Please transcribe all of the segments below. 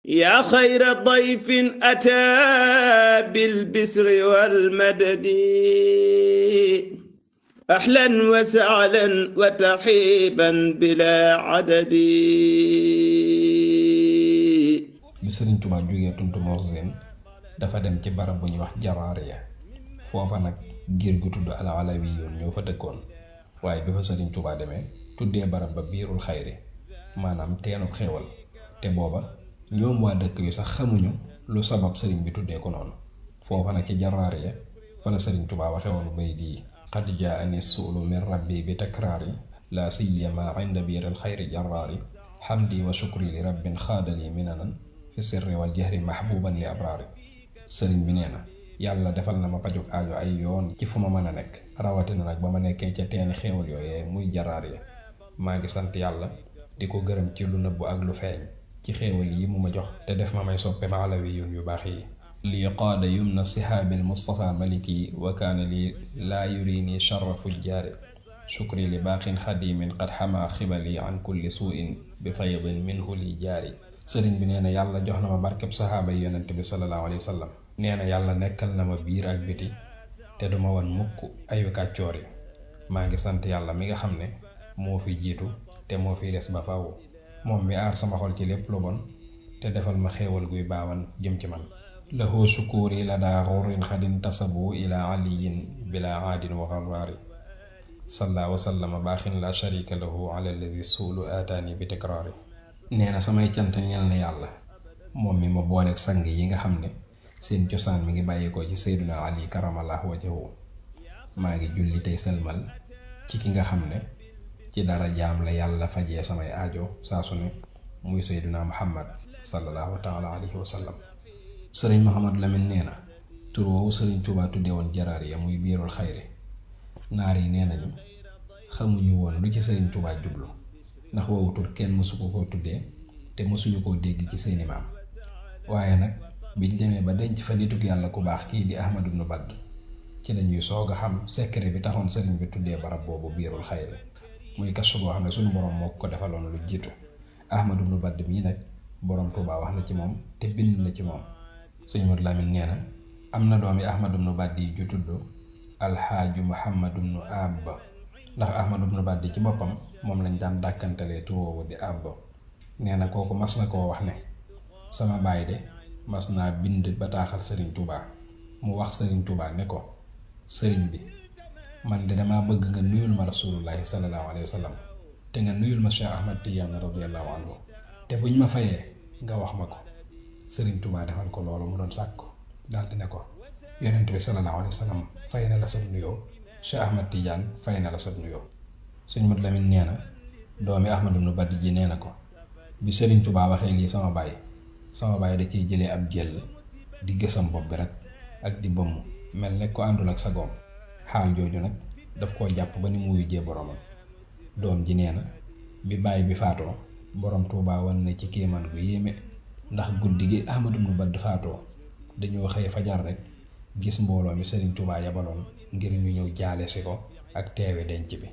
yaa xayra dayfin ataa bil bisri wal madadi ahlan wa sahlan wa tarhiiban bilaa adadi. bi Sëriñ Tuubaa jógee Tuntumor Seen dafa dem ci barab bu ñuy wax Jaraariya foofa nag giir gu tudd al Alawiyuun ñoo fa dëkkoon waaye bi fa Sëriñ Tuubaa demee tuddee barab ba biirul xayri maanaam teenub xéewal te booba ñoom waa dëkk yu sax xamuñu lu sabab sëriñ bi tuddee ko noonu. foofa nag ci Jaraariya fa la Sëriñ Tuubaa waxe woon bay di qad jaani suulu min rabbi bi takraari la siyama inda biiril xayri jaraari xamdi wa shukri li rabbin xaadali minanan fi sirri wal jahri mahbuban li abraari. sëriñ bi nee na yàlla defal na ma pajuk aajo ay yoon ci fu ma mën a nekk rawatina nag ba ma nekkee ca teeni xéewal yooyee muy Jaraariya maa ngi sant yàlla di ko gërëm ci lu nëbbu ak lu feeñ ci xéewal yi mu ma jox te def ma may soppe ma alawiyun yu baax yi. lii qaada yumna sihaabil Mustafa maliki wa kaana lii laa yurini sharra fujjaari shukri li baaqin xadimin qad xamaa xibali an kulli suuin bi faydin minhu li jaari. sëriñ bi nee na yàlla jox na ma barkeb saxaaba yi yonent bi sallallahu alayhi wa sallam. nee na yàlla nekkal na ma biir ak biti te duma wan mukk ayu kàccoor yi. maa ngi sant yàlla mi nga xam ne moo fi jiitu te moo fi des ba faaw moom mi aar sama xol ci lépp lu bon te defal ma xéewal guy baawan jëm ci man. lahu shukuuri la daa xurin xadin tasabu ila aliyin bila aadin wa xarraari salla wa sallama baaxin la sharika lahu ala alladi suulu aataani bi tikraari. nee na samay cant ñeel na yàlla moom mi ma booleeg sang yi nga xam ne seen cosaan mi ngi bàyyikoo ci Seydina Ali karamallahu wajhahu. maa ngi julli tey sëlmal ci ki nga xam ne ci dara jaam la yàlla fajee samay aajo saa su ne muy Seydina Muhammad sallallahu taala alayhi wa sallam. sëriñ Muhammad Lamin nee na tur woowu Sëriñ Tuubaa tuddee woon Jaraariya muy biirul xayri naar yi nee nañu xamuñu woon lu ci Sëriñ Tuubaa jublu ndax woowu tur kenn mësu ko koo tuddee te mësuñu koo dégg ci seeni maam. waaye nag biñ demee ba denc fa nitug yàlla ku baax kii di Ahmadu bnu Badd ci lañuy soog a xam secret bi taxoon sëriñ bi tuddee barab boobu biirul xayri muy kasu boo xam ne suñu borom moo ko defaloon lu jiitu. Ahmadu bnu Badd mii nag borom Tuubaa wax na ci moom te bind na ci moom. Sëñ Madu Lamin nee na am na doomi Ahmadu bnu Badd yi ju tudd alxaaju Muhammadu bnu Abba ndax Ahmadu bnu Badd ci boppam moom lañ daan dàkkantalee tur woowu di Abba. nee na kooku mas na koo wax ne sama baay de mas naa bind bataaxal Sëriñ Tuubaa mu wax Sëriñ Tuubaa ne ko sëriñ bi man de damaa bëgg nga nuyul ma rasulullahi sallallahu alayhi wa sallam te nga nuyul ma Cheikh Ahmad Tidiane radiyallahu anhu te buñ ma fayee nga wax ma ko. Sëriñ Tuubaa defal ko loolu mu doon sàkk daal di ne ko yonent bi sallallahu alayhi wa sallam fay na la sab nuyoo Cheikh Ahmad Tidiane fay na la sab nuyoo. Sëñ Madu Lamin nee na doomi Ahmadu bnu Badd ji nee na ko bi Sëriñ Tuubaa waxee lii sama baay da ciy jëlee ab jël di gësam bopp bi rek ak di bëmm mel ne ko àndul ak sagoom. xaal jooju nag daf koo jàpp ba ni mu wujjee boromam. doom ji nee na bi baay bi faatoo borom Tuubaa wan na ci kéemaan gu yéeme ndax guddi gi Ahmadu bnu Badd faatoo dañoo xëy fajar rek gis mbooloo mi Sëriñ Tuubaa yabaloon ngir ñu ñëw jaale si ko ak teewe denc bi.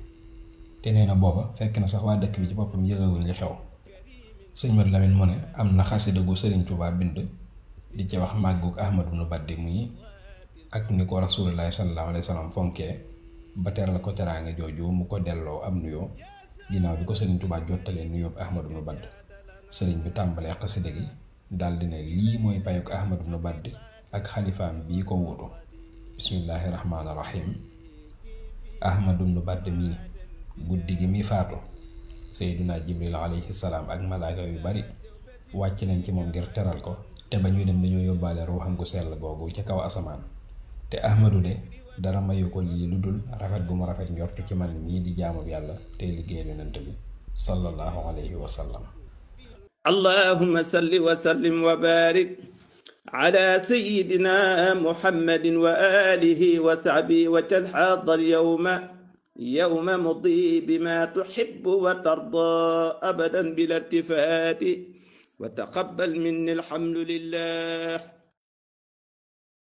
te nee na booba fekk na sax waa dëkk bi ci boppam yëgawuñ li xew. Sëñ Madu Lamin mu ne am na xasida gu Sëriñ Tuubaa bind di ci wax màggug Ahmadu bnu Badd muy ak ni ko rasulullahi sallallahu alayhi wa sallam fonkee ba teral ko teraange jooju mu ko delloo am nuyoo ginnaaw bi ko Sëriñ Tuubaa jottalee nuyoo Ahmadu bnu Badd. sëriñ bi tàmbalee xasida gi daldi ne lii mooy payuk Ahmadu bnu Badd ak xalifaam bii ko wuutu. bismillaahi rahmaani rahiim. Ahmadu bnu Badd mii guddi gi mi faatu Seydina Jibril alayhi salaam ak malaaka yu bari wàcc nañ ci moom ngir teral ko te ba ñuy dem dañoo yóbbaale ruuxam gu sell googu ca kaw asamaan. te Ahmadu de dara mayu ko lii lu dul rafet gu mu rafet njortu ci man mii di jaamu yàlla tey liggéey yonent bi sallallahu alayhi wa sallam. allahumma salli wa sallim wa barik ala sayyidina muhammadin wa alihi wa sahbihi wa talhadar yawma mudi bima tuhibbu wa tarda abadan bila iltifati wa taqabbal minni alhamdulillah.